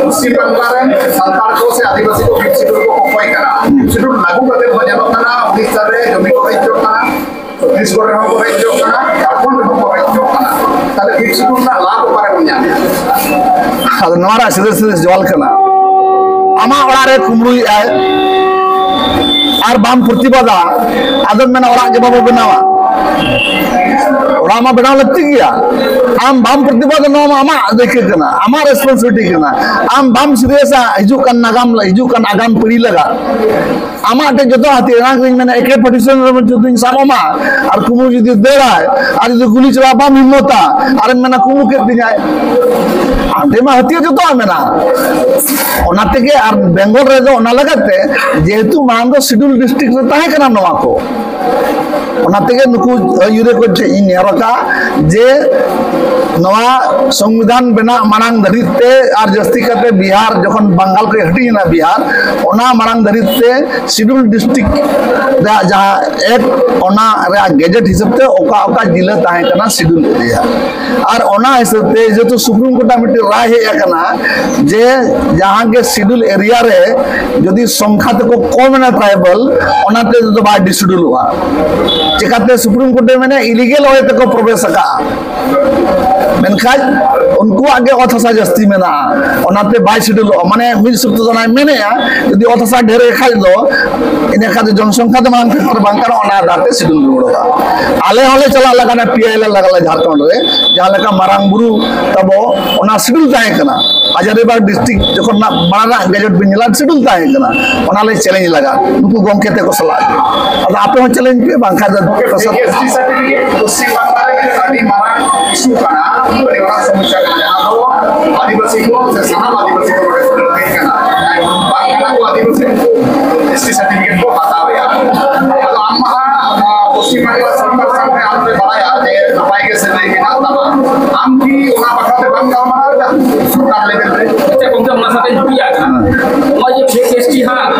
ᱯᱚᱥᱪᱤᱢ ᱵᱟᱝᱞᱟ ᱨᱮᱱ ᱥᱟᱱᱛᱟᱲ ᱠᱚ ᱥᱮ ᱟᱹᱫᱤᱵᱟᱹᱥᱤ ᱠᱚ ᱯᱷᱤᱯᱛᱷ ᱥᱤᱰᱩᱞ ᱠᱚ ᱚᱠᱚᱭ ᱠᱟᱱᱟ? ᱯᱷᱤᱯᱛᱷ ᱥᱤᱰᱩᱞ ᱞᱟᱹᱜᱩ ᱠᱟᱛᱮ ᱫᱚ ᱧᱮᱞᱚᱜ ᱠᱟᱱᱟ, ᱩᱲᱤᱥᱥᱟ ᱨᱮ ᱡᱚᱢᱤ ᱠᱚ ᱨᱮᱡ ᱦᱚᱪᱚᱜ ᱠᱟᱱᱟ, ᱪᱷᱚᱛᱛᱤᱥᱜᱚᱲ ᱨᱮᱦᱚᱸ ᱠᱚ ᱨᱮᱡ ᱦᱚᱪᱚᱜ ᱠᱟᱱᱟ, ᱡᱷᱟᱲᱠᱷᱚᱸᱰ ᱨᱮᱦᱚᱸ ᱠᱚ ᱨᱮᱡ ᱦᱚᱪᱚᱜ ᱠᱟᱱᱟ᱾ ᱛᱟᱦᱞᱮ ᱯᱷᱤᱯᱛᱷ ᱥᱤᱰᱩᱞ ᱨᱮᱱᱟᱜ ᱞᱟᱵᱷ ᱚᱠᱟᱨᱮ ᱵᱚᱱ ᱧᱟᱢᱟ? ᱟᱫᱚ ᱱᱚᱣᱟ ᱨᱮᱱᱟᱜ ᱥᱤᱫᱷᱟᱹ ᱥᱤᱫᱷᱟᱹ ᱡᱚᱣᱟᱞ ᱠᱟᱱᱟ, ᱟᱢᱟᱜ ᱚᱲᱟᱜ ᱨᱮ ᱠᱩᱢᱵᱽᱲᱩᱭᱮᱫ ᱟᱭ ᱟᱨ ᱵᱟᱢ ᱯᱨᱚᱛᱤᱵᱟᱫᱟ, ᱟᱫᱚᱢ ᱢᱮᱱᱟ ᱚᱲᱟᱜ ᱜᱮ ᱵᱟᱵᱚ ᱵᱮᱱᱟᱣᱟ᱾ ᱚᱲᱟᱜ ᱢᱟ ᱵᱮᱱᱟᱣ ᱞᱟᱹᱠᱛᱤ ᱜᱮᱭᱟ᱾ ᱟᱢ ᱵᱟᱢ ᱯᱨᱚᱛᱤᱵᱟᱫᱟ, ᱱᱚᱣᱟ ᱢᱟ ᱟᱢᱟᱜ ᱫᱟᱹᱭᱠᱟᱹ ᱠᱟᱱᱟ, ᱟᱢᱟᱜ ᱨᱮᱥᱯᱚᱱᱥᱤᱵᱤᱞᱤᱴᱤ ᱠᱟᱱᱟ᱾ ᱟᱢ ᱵᱟᱢ ᱥᱤᱨᱤᱭᱟᱥᱟ ᱦᱤᱡᱩᱜ ᱠᱟᱱ ᱱᱟᱜᱟᱢ, ᱦᱤᱡᱩᱜ ᱠᱟᱱ ᱟᱜᱟᱢ ᱯᱤᱲᱦᱤ ᱞᱟᱜᱟᱫ᱾ ᱟᱢᱟᱜ ᱴᱷᱮᱱ ᱡᱚᱛᱚ ᱦᱟᱹᱛᱤᱭᱟᱹᱨ, ᱚᱱᱟ ᱜᱮᱧ ᱢᱮᱱᱟ, ᱮᱠᱮ ᱯᱟᱹᱴᱤᱥᱚᱱ ᱨᱮ ᱡᱩᱫᱤᱧ ᱥᱟᱵ ᱟᱢᱟ ᱟᱨ ᱠᱩᱢᱵᱽᱲᱩ ᱡᱩᱫᱤ ᱫᱟᱹᱲᱟᱭ ᱟᱨ ᱡᱩᱫᱤ ᱜᱩᱞᱤ ᱪᱟᱞᱟᱜ, ᱵᱟᱢ ᱦᱤᱢᱢᱚᱛᱟ ᱟᱨᱮᱢ ᱢᱮᱱᱟ, "ᱠᱩᱢᱵᱽᱲᱩ ᱠᱮᱫ ᱛᱤᱧᱟᱭ", ᱟᱢ ᱴᱷᱮᱱ ᱢᱟ ᱦᱟᱹᱛᱤᱭᱟᱹᱨ ᱡᱚᱛᱚᱣᱟᱜ ᱢᱮᱱᱟᱜᱼᱟ᱾ ᱚᱱᱟ ᱛᱮᱜᱮ ᱟᱨ ᱵᱮᱝᱜᱚᱞ ᱨᱮᱫᱚ ᱚᱱᱟ ᱞᱟᱹᱜᱤᱫ ᱛᱮ, ᱡᱮᱦᱮᱛᱩ ᱢᱟᱲᱟᱝ ᱫᱚ ᱥᱤᱰᱩᱞ ᱰᱤᱥᱴᱨᱤᱠᱴ ᱨᱮ ᱛᱟᱦᱮᱸ ᱠᱟᱱᱟ ᱱᱚᱣᱟ ᱠᱚ, ᱚᱱᱟ ᱛᱮᱜᱮ ᱱᱩᱠᱩ ᱟᱹᱭᱩᱨᱤᱭᱟᱹ ᱠᱚ ᱴᱷᱮᱱ ᱤᱧ ᱱᱮᱦᱚᱨ ᱟᱠᱟᱫᱼᱟ ᱡᱮ ᱱᱚᱣᱟ ᱥᱚᱝᱵᱤᱫᱷᱟᱱ ᱵᱮᱱᱟᱜ ᱢᱟᱲᱟᱝ ᱫᱷᱟᱹᱨᱤᱡ ᱛᱮ, ᱟᱨ ᱡᱟᱹᱥᱛᱤ ᱠᱟᱛᱮ ᱵᱤᱦᱟᱨ ᱡᱚᱠᱷᱚᱱ ᱵᱟᱝᱜᱟᱞ ᱠᱚ ᱦᱟᱹᱴᱤᱧ ᱮᱱᱟ ᱵᱤᱦᱟᱨ, ᱚᱱᱟ ᱢᱟᱲᱟᱝ ᱫᱷᱟᱹᱨᱤᱡ ᱛᱮ ᱥᱤᱰᱩᱞ ᱰᱤᱥᱴᱨᱤᱠᱴ ᱨᱮᱭᱟᱜ ᱡᱟᱦᱟᱸ ᱮᱠᱴ, ᱚᱱᱟ ᱨᱮᱭᱟᱜ ᱜᱮᱡᱮᱴ ᱦᱤᱥᱟᱹᱵ ᱛᱮ ᱚᱠᱟ ᱚᱠᱟ ᱡᱤᱞᱟᱹ ᱛᱟᱦᱮᱸ ᱠᱟᱱᱟ ᱥᱤᱰᱩᱞ ᱮᱨᱤᱭᱟ᱾ ᱟᱨ ᱚᱱᱟ ᱦᱤᱥᱟᱹᱵ ᱛᱮ ᱡᱮᱦᱮᱛᱩ ᱥᱩᱯᱨᱤᱢ ᱠᱳᱨᱴ ᱟᱜ ᱢᱤᱫᱴᱤᱡ ᱨᱟᱭ ᱦᱮᱡ ᱟᱠᱟᱱᱟ ᱡᱮ ᱡᱟᱦᱟᱸ ᱜᱮ ᱥᱤᱰᱩᱞ ᱮᱨᱤᱭᱟ ᱨᱮ ᱡᱩᱫᱤ ᱥᱚᱝᱠᱷᱟ ᱛᱮᱠᱚ ᱠᱚᱢ ᱮᱱᱟ ᱴᱨᱟᱭᱵᱟᱞ, ᱚᱱᱟ ᱛᱮᱫᱚ ᱵᱟᱭ ᱰᱤᱥᱤᱰᱩᱞᱚᱜᱼᱟ᱾ ᱪᱮᱠᱟᱛᱮ ᱥᱩᱯᱨᱤᱢ ᱠᱳᱨᱴ ᱮ ᱢᱮᱱᱟ ᱤᱞᱤᱜᱮᱞ ᱚᱭᱮ ᱛᱮᱠᱚ ᱯᱨᱚᱵᱮᱥ ᱟᱠᱟᱫᱼᱟ, ᱢᱮᱱᱠᱷᱟᱱ ᱩᱱᱠᱩᱣᱟᱜ ᱜᱮ ᱚᱛ ᱦᱟᱥᱟ ᱡᱟᱹᱥᱛᱤ ᱢᱮᱱᱟᱜᱼᱟ, ᱚᱱᱟᱛᱮ ᱵᱟᱭ ᱥᱤᱰᱩᱞᱚᱜᱼᱟ᱾ ᱢᱟᱱᱮ ᱢᱤᱫ ᱥᱚᱯᱛᱟ ᱫᱚ ᱚᱱᱟᱭ ᱢᱮᱱᱮᱜᱼᱟ, ᱡᱩᱫᱤ ᱚᱛ ᱦᱟᱥᱟ ᱰᱷᱮᱨ ᱜᱮ ᱠᱷᱟᱡ ᱫᱚ, ᱤᱱᱟᱹ ᱠᱷᱟᱱ ᱫᱚ ᱡᱚᱱᱥᱚᱝᱠᱷᱟ ᱫᱚ ᱢᱟᱨᱟᱝ ᱯᱷᱮᱠᱴᱚᱨ ᱵᱟᱝ ᱠᱟᱱᱟ, ᱚᱱᱟ ᱟᱫᱷᱟᱨ ᱛᱮ ᱥᱤᱰᱩᱞ ᱨᱩᱣᱟᱹᱲᱚᱜᱼᱟ᱾ ᱟᱞᱮ ᱦᱚᱸᱞᱮ ᱪᱟᱞᱟᱜ ᱞᱟᱜᱟᱱᱟ, ᱯᱤ ᱟᱭ ᱮᱞ ᱞᱟᱜᱟᱱᱟ ᱡᱷᱟᱲᱠᱷᱚᱸᱰ ᱨᱮ, ᱡᱟᱦᱟᱸ ᱞᱮᱠᱟ ᱢᱟᱨᱟᱝ ᱵᱩᱨᱩ ᱛᱟᱵᱚ ᱚᱱᱟ ᱥᱤᱰᱩᱞ ᱛᱟᱦᱮᱸ ᱠᱟᱱᱟ, ᱦᱟᱡᱟᱨᱤᱵᱟᱜᱽ ᱰᱤᱥᱴᱨᱤᱠᱴ ᱡᱚᱠᱷᱚᱱ ᱱᱟᱜ ᱢᱟᱲᱟᱝ ᱟᱜ ᱜᱮᱡᱮᱴ ᱵᱤᱱ ᱧᱮᱞᱟ, ᱥᱤᱰᱩᱞ ᱛᱟᱦᱮᱸ ᱠᱟᱱᱟ, ᱚᱱᱟ ᱞᱮ ᱪᱮᱞᱮᱧᱡᱽ ᱞᱟᱜᱟ ᱱᱩᱠᱩ ᱜᱚᱢᱠᱮ ᱛᱮᱠᱚ ᱥᱟᱞᱟᱜ ᱜᱮ᱾ ᱟᱫᱚ ᱟᱯᱮ ᱦᱚᱸ ᱪᱮᱞᱮᱧᱡᱽ ᱯᱮ, ᱵᱟᱝᱠᱷᱟᱱ ᱫᱚ S T certificate Paschim Bangla ᱨᱮ ᱟᱹᱰᱤ ᱢᱟᱨᱟᱝ ᱤᱥᱩ ᱠᱟᱱᱟ, ᱟᱹᱰᱤ ᱢᱟᱨᱟᱝ ᱥᱚᱢᱚᱥᱥᱟ ᱠᱟᱱᱟ, ᱡᱟᱦᱟᱸ ᱫᱚ ᱟᱹᱫᱤᱵᱟᱹᱥᱤ ᱠᱚ ᱥᱮ ᱥᱟᱱᱟᱢ ᱟᱹᱫᱤᱵᱟᱹᱥᱤ ᱠᱚ ᱱᱚᱰᱮ ᱠᱚ ᱞᱟᱹᱲᱦᱟᱹᱭ ᱠᱟᱱᱟ, ᱵᱟᱝ ᱠᱟᱱᱟ ᱠᱚ ᱟᱹᱫᱤᱵᱟᱹᱥᱤ, ᱮᱥ ᱴᱤ ᱥᱟᱨᱴᱤᱯᱷᱤᱠᱮᱴ ᱠᱚ ᱦᱟᱛᱟᱣᱮᱜᱼᱟ᱾ ᱟᱫᱚ ᱟᱢ ᱢᱟ ᱦᱟᱸᱜ, ᱟᱸ, ᱯᱚᱥᱪᱤᱢ ᱵᱟᱝᱞᱟ ᱥᱚᱨᱠᱟᱨ ᱥᱟᱶᱛᱮ ᱟᱢ ᱯᱮ ᱵᱟᱲᱟᱭᱟ ᱡᱮ ᱱᱟᱯᱟᱭ ᱜᱮ ᱥᱟᱹᱜᱟᱹᱭ ᱢᱮᱱᱟᱜ ᱛᱟᱢᱟ, ᱟᱢ ᱠᱤ ᱚᱱᱟ ᱵᱟᱠᱷᱨᱟ ᱛᱮ ᱵᱟᱢ ᱜᱟᱞᱢᱟᱨᱟᱣ ᱮᱫᱟ ᱥᱚᱨᱠᱟᱨ ᱞᱮᱵᱮᱞ ᱨᱮ? ᱟᱪᱪᱷᱟ ᱜᱚᱢᱠᱮ, ᱚᱱᱟ ᱥᱟᱶᱛᱮ ᱡᱩᱴᱤᱭᱟᱜ ᱠᱟᱱᱟ, ᱱᱚᱜᱼᱚᱭ ᱡᱮ ᱯᱷᱮᱠ ᱮᱥ ᱴᱤ ᱦᱟᱸᱜ, ᱟᱸ,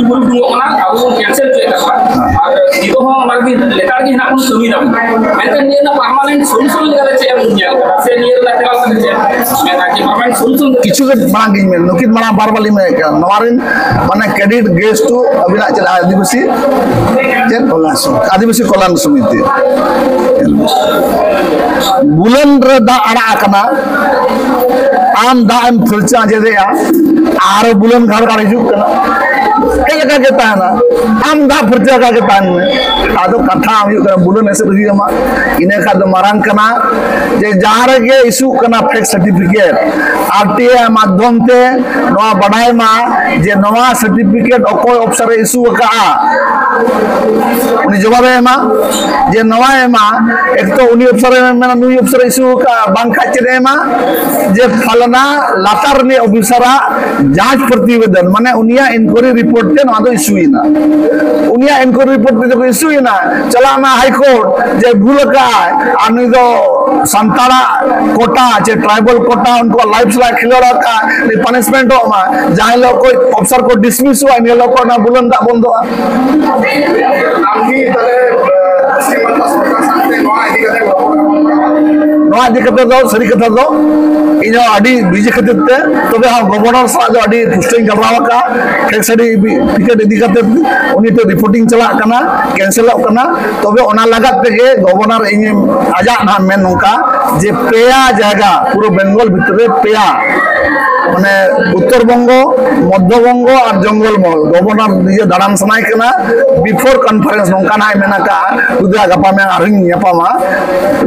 ᱯᱩᱨᱟᱹᱯᱩᱨᱤ ᱩᱰᱩᱠᱚᱜ ᱠᱟᱱᱟ, ᱟᱵᱚ ᱵᱚᱱ ᱠᱮᱱᱥᱮᱞ ᱦᱚᱪᱚᱭᱮᱫ ᱛᱟᱠᱚᱣᱟ, ᱟᱨ ᱱᱤᱛᱚᱜ ᱦᱚᱸ ᱚᱱᱟ ᱞᱟᱹᱜᱤᱫ ᱞᱮᱛᱟᱲ ᱜᱮ ᱦᱮᱱᱟᱜ ᱵᱚᱱ ᱠᱟᱹᱢᱤ ᱫᱟᱵᱚᱱ, ᱢᱮᱱᱠᱷᱟᱱ ᱱᱤᱭᱟᱹ ᱨᱮᱱᱟᱜ ᱯᱟᱨᱢᱟᱱᱮᱱᱴ ᱥᱚᱞᱩᱥᱚᱱ ᱞᱮᱠᱟᱛᱮ ᱪᱮᱫ ᱮᱢ ᱧᱮᱞ ᱠᱟᱫᱟ ᱥᱮ ᱱᱤᱭᱟᱹ ᱨᱮᱱᱟᱜ ᱪᱮᱫ ᱮᱢ ᱢᱮᱱᱟ ᱡᱮ ᱯᱟᱨᱢᱟᱱᱮᱱᱴ ᱥᱚᱞᱩᱥᱚᱱ ᱫᱚ ᱠᱤᱪᱷᱩ ᱜᱮ ᱢᱟᱲᱟᱝ ᱜᱤᱧ ᱢᱮᱱ, ᱱᱩᱠᱤᱱ ᱢᱟᱲᱟᱝ ᱵᱟᱨ ᱵᱟᱨ ᱞᱤᱧ ᱢᱮᱱᱮᱫ ᱠᱟᱱᱟ, ᱱᱚᱣᱟ ᱨᱮᱱ ᱢᱟᱱᱮ ᱠᱨᱮᱰᱤᱴ ᱜᱮᱥ ᱴᱩ ᱟᱹᱵᱤᱱᱟᱜ ᱪᱮᱫ ᱟᱹᱫᱤᱵᱟᱹᱥᱤ ᱪᱮᱫ ᱠᱚᱞᱭᱟᱱ ᱥᱚᱢᱤᱛᱤ, ᱟᱹᱫᱤᱵᱟᱹᱥᱤ ᱠᱚᱞᱭᱟᱱ ᱥᱚᱢᱤᱛᱤ᱾ ᱵᱩᱞᱟᱹᱱ ᱨᱮ ᱫᱟᱜ ᱟᱲᱟᱜ ᱟᱠᱟᱱᱟ, ᱟᱢ ᱫᱟᱜ ᱮᱢ ᱯᱷᱟᱹᱨᱪᱟ ᱟᱸᱡᱮᱫᱮᱜᱼᱟ, ᱟᱨ ᱵᱩᱞᱟᱹᱱ ᱜᱷᱟᱲ ᱜᱷᱟᱲ ᱦᱤᱡᱩᱜ ᱠᱟᱱᱟ, ᱪᱮᱫ ᱞᱮᱠᱟ ᱜᱮ ᱛᱟᱦᱮᱱᱟ, ᱟᱢ ᱫᱟᱜ ᱯᱷᱟᱹᱨᱪᱟ ᱟᱠᱟ ᱜᱮ ᱛᱟᱦᱮᱱ ᱢᱮ᱾ ᱟᱫᱚ ᱠᱟᱛᱷᱟ ᱦᱩᱭᱩᱜ ᱠᱟᱱᱟ ᱵᱩᱞᱟᱹᱱ ᱮᱥᱮᱫ ᱦᱩᱭ ᱟᱢᱟ, ᱤᱱᱟᱹ ᱠᱷᱟᱱ ᱫᱚ ᱢᱟᱨᱟᱝ ᱠᱟᱱᱟ ᱡᱮ ᱡᱟᱦᱟᱸ ᱨᱮᱜᱮ ᱤᱥᱩᱜ ᱠᱟᱱᱟ fake certificate, R T I ᱢᱟᱫᱽᱫᱷᱚᱢ ᱛᱮ ᱱᱚᱣᱟ ᱵᱟᱰᱟᱭ ᱢᱟ ᱡᱮ ᱱᱚᱣᱟ ᱥᱟᱨᱴᱤᱯᱷᱤᱠᱮᱴ ᱚᱠᱚᱭ ᱚᱯᱷᱤᱥᱟᱨ ᱮ ᱤᱥᱩ ᱟᱠᱟᱫᱼᱟ, ᱩᱱᱤ ᱡᱚᱵᱟᱵᱮ ᱮᱢᱟ ᱡᱮ ᱱᱚᱣᱟ ᱮᱢᱟ, ᱮᱠ ᱛᱚ ᱩᱱᱤ ᱚᱯᱷᱤᱥᱟᱨ ᱮ ᱢᱮᱱᱟ ᱱᱩᱭ ᱚᱯᱷᱤᱥᱟᱨ ᱮ ᱤᱥᱩ ᱟᱠᱟᱫᱼᱟ, ᱵᱟᱝᱠᱷᱟᱱ ᱪᱮᱫ ᱮ ᱮᱢᱟ ᱡᱮ ᱯᱷᱟᱞᱱᱟ ᱞᱟᱛᱟᱨ ᱨᱤᱱᱤᱡ ᱚᱯᱷᱤᱥᱟᱨᱟᱜ ᱡᱟᱸᱪ ᱯᱨᱚᱛᱤᱵᱮᱫᱚᱱ, ᱢᱟᱱᱮ ᱩᱱᱤᱭᱟᱜ ᱤᱱᱠᱩᱭᱟᱨᱤ ᱨᱤᱯᱳᱨᱴ ᱛᱮ ᱱᱚᱣᱟ ᱫᱚ ᱤᱥᱩᱭᱮᱱᱟ᱾ ᱤᱧᱟᱹᱜ ᱤᱱᱠᱩᱭᱟᱨᱤ ᱨᱤᱯᱳᱨᱴ ᱡᱚᱠᱷᱚᱱ ᱤᱥᱩᱭᱮᱱᱟ, ᱪᱟᱞᱟᱜ ᱢᱮ ᱦᱟᱭ ᱠᱳᱨᱴ ᱡᱮ ᱵᱷᱩᱞ ᱟᱠᱟᱫ ᱟᱭ, ᱟᱨ ᱱᱩᱭ ᱫᱚ ᱥᱟᱱᱛᱟᱲᱟᱜ ᱠᱳᱴᱟ ᱪᱮ ᱴᱨᱟᱭᱵᱟᱞ ᱠᱳᱴᱟ ᱩᱱᱠᱩᱣᱟᱜ ᱞᱟᱭᱤᱯᱷ ᱥᱟᱞᱟᱜ ᱠᱷᱤᱞᱳᱲ ᱟᱠᱟᱫ, ᱱᱩᱭ ᱯᱟᱱᱤᱥᱢᱮᱱᱴᱚᱜ ᱢᱟ᱾ ᱡᱟᱦᱟᱸ ᱦᱤᱞᱳᱜ ᱠᱚ ᱚᱯᱥᱟᱨ ᱠᱚ ᱰᱤᱥᱢᱤᱥᱚᱜᱼᱟ, ᱤᱱᱟᱹ ᱦᱤᱞᱳᱜ ᱠᱚ ᱚᱱᱟ ᱵᱩᱞᱟᱹᱱ ᱫᱟᱜ ᱵᱚᱱᱫᱚᱜᱼᱟ᱾ ᱟᱢ ᱜᱮ ᱛᱟᱦᱞᱮ, ᱟᱸ, ᱯᱚᱥᱪᱤᱢ ᱵᱟᱝᱞᱟ ᱥᱚᱨᱠᱟᱨ ᱥᱟᱶᱛᱮ ᱱᱚᱣᱟ ᱤᱫᱤ ᱠᱟᱛᱮ ᱜᱚᱞᱯᱚ ᱠᱟᱱᱟ? ᱱᱚᱣᱟ ᱤᱫᱤ ᱠᱟᱛᱮ ᱫᱚ ᱥᱟᱹᱨᱤ ᱠᱟᱛᱷᱟ ᱫᱚ ᱤᱧ ᱦᱚᱸ ᱟᱹᱰᱤ ᱵᱤᱡᱤ ᱠᱷᱟᱹᱛᱤᱨ ᱛᱮ, ᱛᱚᱵᱮ ᱦᱚᱸ ᱜᱚᱵᱷᱚᱨᱱᱚᱨ ᱥᱟᱞᱟᱜ ᱫᱚ ᱟᱹᱰᱤ ᱯᱩᱥᱴᱟᱹᱣ ᱤᱧ ᱜᱟᱞᱢᱟᱨᱟᱣ ᱟᱠᱟᱫᱼᱟ᱾ ᱴᱷᱮᱠ ᱥᱟᱹᱨᱤ ᱴᱤᱠᱤᱴ ᱤᱫᱤ ᱠᱟᱛᱮ ᱩᱱᱤ ᱴᱷᱮᱱ ᱨᱤᱯᱳᱨᱴᱤᱝ ᱪᱟᱞᱟᱜ ᱠᱟᱱᱟ, ᱠᱮᱱᱥᱮᱞᱚᱜ ᱠᱟᱱᱟ᱾ ᱛᱚᱵᱮ ᱚᱱᱟ ᱞᱟᱜᱟᱫ ᱛᱮᱜᱮ ᱜᱚᱵᱷᱚᱨᱱᱚᱨ ᱤᱧ ᱟᱡᱟᱜ ᱱᱟᱦᱟᱜ ᱢᱮᱱ ᱱᱚᱝᱠᱟ ᱡᱮ ᱯᱮᱭᱟ ᱡᱟᱭᱜᱟ ᱯᱩᱨᱟᱹ ᱵᱮᱝᱜᱚᱞ ᱵᱷᱤᱛᱨᱤ ᱨᱮ ᱯᱮᱭᱟ, ᱢᱟᱱᱮ ᱩᱛᱛᱚᱨ ᱵᱚᱝᱜᱚ, ᱢᱚᱫᱷᱭᱚ ᱵᱚᱝᱜᱚ ᱟᱨ ᱡᱚᱝᱜᱚᱞ ᱢᱚᱦᱚᱞ ᱜᱚᱵᱷᱚᱨᱱᱚᱨ ᱱᱤᱡᱮ ᱫᱟᱬᱟᱱ ᱥᱟᱱᱟᱭ ᱠᱟᱱᱟ᱾ ᱵᱤᱯᱷᱳᱨ ᱠᱚᱱᱯᱷᱟᱨᱮᱱᱥ ᱱᱚᱝᱠᱟ ᱱᱟᱦᱟᱜ ᱢᱮᱱ ᱟᱠᱟᱫᱼᱟ, ᱡᱩᱫᱤ ᱜᱟᱯᱟ ᱢᱮᱭᱟᱝ ᱟᱨᱦᱚᱸᱧ ᱧᱟᱯᱟᱢᱟ᱾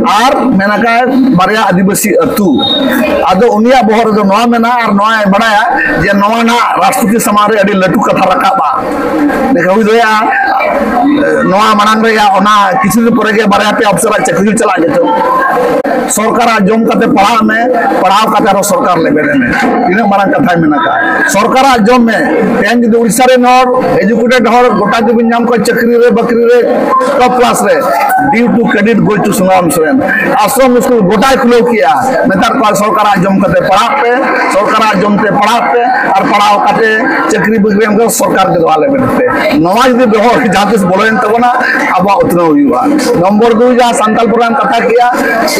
ᱟᱨ ᱢᱮᱱ ᱟᱠᱟᱫ ᱵᱟᱨᱭᱟ ᱟᱹᱫᱤᱵᱟᱹᱥᱤ ᱟᱹᱛᱩ᱾ ᱟᱫᱚ ᱩᱱᱤᱭᱟᱜ ᱵᱚᱦᱚᱜ ᱨᱮᱫᱚ ᱱᱚᱣᱟ ᱢᱮᱱᱟᱜᱼᱟ ᱟᱨ ᱱᱚᱣᱟᱭ ᱵᱟᱲᱟᱭᱟ ᱡᱮ ᱱᱚᱣᱟ ᱱᱟᱦᱟᱜ ᱨᱟᱥᱴᱨᱚᱯᱚᱛᱤ ᱥᱟᱢᱟᱝ ᱨᱮ ᱟᱹᱰᱤ ᱞᱟᱹᱴᱩ ᱠᱟᱛᱷᱟ ᱨᱟᱠᱟᱵᱼᱟ᱾ ᱞᱮᱠᱟ ᱦᱩᱭ ᱫᱟᱲᱮᱭᱟᱜᱼᱟ᱾ ᱱᱚᱣᱟ ᱢᱟᱲᱟᱝ ᱨᱮᱭᱟᱜ ᱚᱱᱟ ᱠᱤᱪᱷᱩ ᱫᱤᱱ ᱯᱚᱨᱮ ᱜᱮ ᱵᱟᱨᱭᱟ ᱯᱮᱭᱟ ᱚᱯᱷᱤᱥᱟᱨᱟᱜ ᱪᱟᱹᱠᱨᱤ ᱪᱟᱞᱟᱜ ᱜᱮᱪᱚ᱾ ᱥᱚᱨᱠᱟᱨᱟᱜ ᱡᱚᱢ ᱠᱟᱛᱮ ᱯᱟᱲᱦᱟᱜ ᱢᱮ, ᱯᱟᱲᱦᱟᱣ ᱠᱟᱛᱮ ᱟᱨᱦᱚᱸ ᱥᱚᱨᱠᱟᱨ ᱞᱮᱵᱮᱞ ᱢᱮ᱾ ᱛᱤᱱᱟᱹᱜ ᱢᱟᱨᱟᱝ ᱠᱟᱛᱷᱟᱭ ᱢᱮᱱ ᱟᱠᱟᱫᱼᱟ᱾ ᱥᱚᱨᱠᱟᱨᱟᱜ ᱡᱚᱢ ᱢᱮ᱾ ᱛᱮᱦᱮᱧ ᱡᱩᱫᱤ ᱩᱲᱤᱥᱥᱟ ᱨᱮᱱ ᱦᱚᱲ, ᱮᱡᱩᱠᱮᱴᱮᱰ ᱦᱚᱲ ᱜᱚᱴᱟ ᱜᱮᱵᱤᱱ ᱧᱟᱢ ᱠᱚᱣᱟ ᱪᱟᱹᱠᱨᱤ ᱨᱮ, ᱵᱟᱹᱠᱨᱤ ᱨᱮ, ᱴᱚᱯ ᱠᱞᱟᱥ ᱨᱮ, due to credit goes to Sunaram Soren. ᱟᱥᱨᱚᱢ ᱥᱠᱩᱞ ᱜᱚᱴᱟᱭ ᱠᱷᱩᱞᱟᱹᱣ ᱠᱮᱜᱼᱟ᱾ ᱢᱮᱛᱟᱜ ᱠᱚᱣᱟ ᱥᱚᱨᱠᱟᱨᱟᱜ ᱡᱚᱢ ᱠᱟᱛᱮ ᱯᱟᱲᱦᱟᱜ ᱯᱮ, ᱥᱚᱨᱠᱟᱨᱟᱜ ᱡᱚᱢ ᱛᱮ ᱯᱟᱲᱦᱟᱜ ᱯᱮ, ᱟᱨ ᱯᱟᱲᱦᱟᱣ ᱠᱟᱛᱮ ᱪᱟᱹᱠᱨᱤ ᱵᱟᱹᱠᱨᱤ ᱮᱢ ᱠᱟᱛᱮ ᱥᱚᱨᱠᱟᱨ ᱜᱮ ᱫᱚᱦᱟ ᱞᱮᱵᱮᱱ ᱯᱮ᱾ ᱱᱚᱣᱟ ᱡᱩᱫᱤ ᱵᱮᱣᱦᱟᱨ ᱡᱟᱦᱟᱸ ᱛᱤᱥ ᱵᱚᱞᱚᱭᱮᱱ ᱛᱟᱵᱚᱱᱟ, ᱟᱵᱚᱣᱟᱜ ᱩᱛᱱᱟᱹᱣ ᱦᱩᱭᱩᱜᱼᱟ᱾ ᱱᱚᱢᱵᱚᱨ ᱫᱩᱭ, ᱡᱟᱦᱟᱸ ᱥᱟᱱᱛᱟᱲ ᱯᱨᱳᱜᱨᱟᱢ ᱠᱟᱛᱷᱟ ᱠᱮᱜᱼᱟ,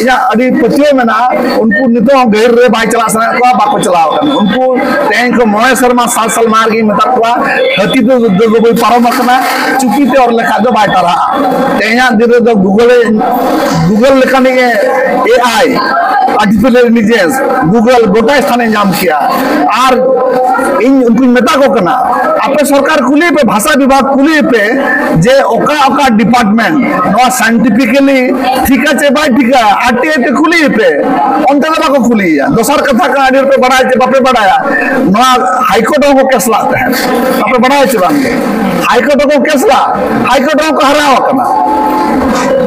ᱤᱧᱟᱹᱜ ᱟᱹᱰᱤ ᱯᱟᱹᱛᱭᱟᱹᱣ ᱢᱮᱱᱟᱜᱼᱟ, ᱩᱱᱠᱩ ᱱᱤᱛᱚᱜ ᱦᱚᱸ ᱜᱟᱹᱦᱤᱨ ᱨᱮ ᱵᱟᱭ ᱪᱟᱞᱟᱜ ᱥᱟᱱᱟᱭᱮᱫ ᱠᱚᱣᱟ, ᱵᱟᱠᱚ ᱪᱟᱞᱟᱣ ᱠᱟᱱᱟ᱾ ᱩᱱᱠᱩ ᱛᱮᱦᱮᱧ ᱠᱷᱚᱱ ᱢᱚᱬᱮ ᱥᱮᱨᱢᱟ, ᱥᱟᱛ ᱥᱟᱞ ᱢᱟᱲᱟᱝ ᱨᱮᱜᱮᱧ ᱢᱮᱛᱟᱫ ᱠᱚᱣᱟ, ᱦᱟᱹᱛᱤ ᱫᱚ ᱫᱩᱨᱜᱟᱹ ᱵᱟᱹᱭ ᱯᱟᱨᱚᱢ ᱟᱠᱟᱱᱟ, ᱪᱩᱯᱤ ᱛᱮ ᱚᱨ ᱞᱮᱠᱷᱟᱡ ᱫᱚ ᱵᱟᱭ ᱛᱟᱨᱦᱟᱜᱼᱟ᱾ ᱛᱮᱦᱮᱧᱟᱜ ᱫᱤᱱ ᱨᱮᱫᱚ ᱜᱩᱜᱚᱞᱮ, ᱜᱩᱜᱚᱞ ᱞᱮᱠᱟᱱᱤᱡ ᱮ ᱟᱭ, artificial intelligence, ᱜᱩᱜᱚᱞ ᱜᱚᱴᱟᱭ ᱥᱛᱷᱟᱱᱮ ᱧᱟᱢ ᱠᱮᱜᱼᱟ᱾ ᱟᱨ ᱤᱧ ᱩᱱᱠᱩᱧ ᱢᱮᱛᱟ ᱠᱚ ᱠᱟᱱᱟ, ᱟᱯᱮ ᱥᱚᱨᱠᱟᱨ ᱠᱩᱞᱤᱭᱮ ᱯᱮ, ᱵᱷᱟᱥᱟ ᱵᱤᱵᱷᱟᱜᱽ ᱠᱩᱞᱤᱭᱮ ᱯᱮ ᱡᱮ ᱚᱠᱟ ᱚᱠᱟ department ᱱᱚᱣᱟ scientifically ᱴᱷᱤᱠᱟ ᱪᱮ ᱵᱟᱭ ᱴᱷᱤᱠᱟ, ᱟᱨ ᱴᱤ ᱟᱭ ᱛᱮ ᱠᱩᱞᱤᱭᱮ ᱯᱮ᱾ ᱚᱱᱛᱮ ᱫᱚ ᱵᱟᱠᱚ ᱠᱩᱞᱤᱭᱮᱭᱟ᱾ ᱫᱚᱥᱟᱨ ᱠᱟᱛᱷᱟ ᱠᱟᱱᱟ, ᱟᱹᱰᱤ ᱦᱚᱲ ᱯᱮ ᱵᱟᱲᱟᱭᱟ ᱪᱮ ᱵᱟᱯᱮ ᱵᱟᱲᱟᱭᱟ, ᱱᱚᱣᱟ ᱦᱟᱭᱠᱳᱨᱴ ᱨᱮᱦᱚᱸ ᱠᱚ ᱠᱮᱥ ᱞᱟᱜ ᱛᱟᱦᱮᱸᱫ᱾ ᱟᱯᱮ ᱵᱟᱲᱟᱭᱟ ᱪᱮ ᱵᱟᱝ ᱜᱮ? ᱦᱟᱭᱠᱳᱨᱴ ᱨᱮᱠᱚ ᱠᱮᱥ ᱞᱟᱜ, ᱦᱟᱭᱠᱳᱨᱴ ᱨᱮᱦᱚᱸ ᱠᱚ ᱦᱟᱨᱟᱣ ᱟᱠᱟᱱᱟ᱾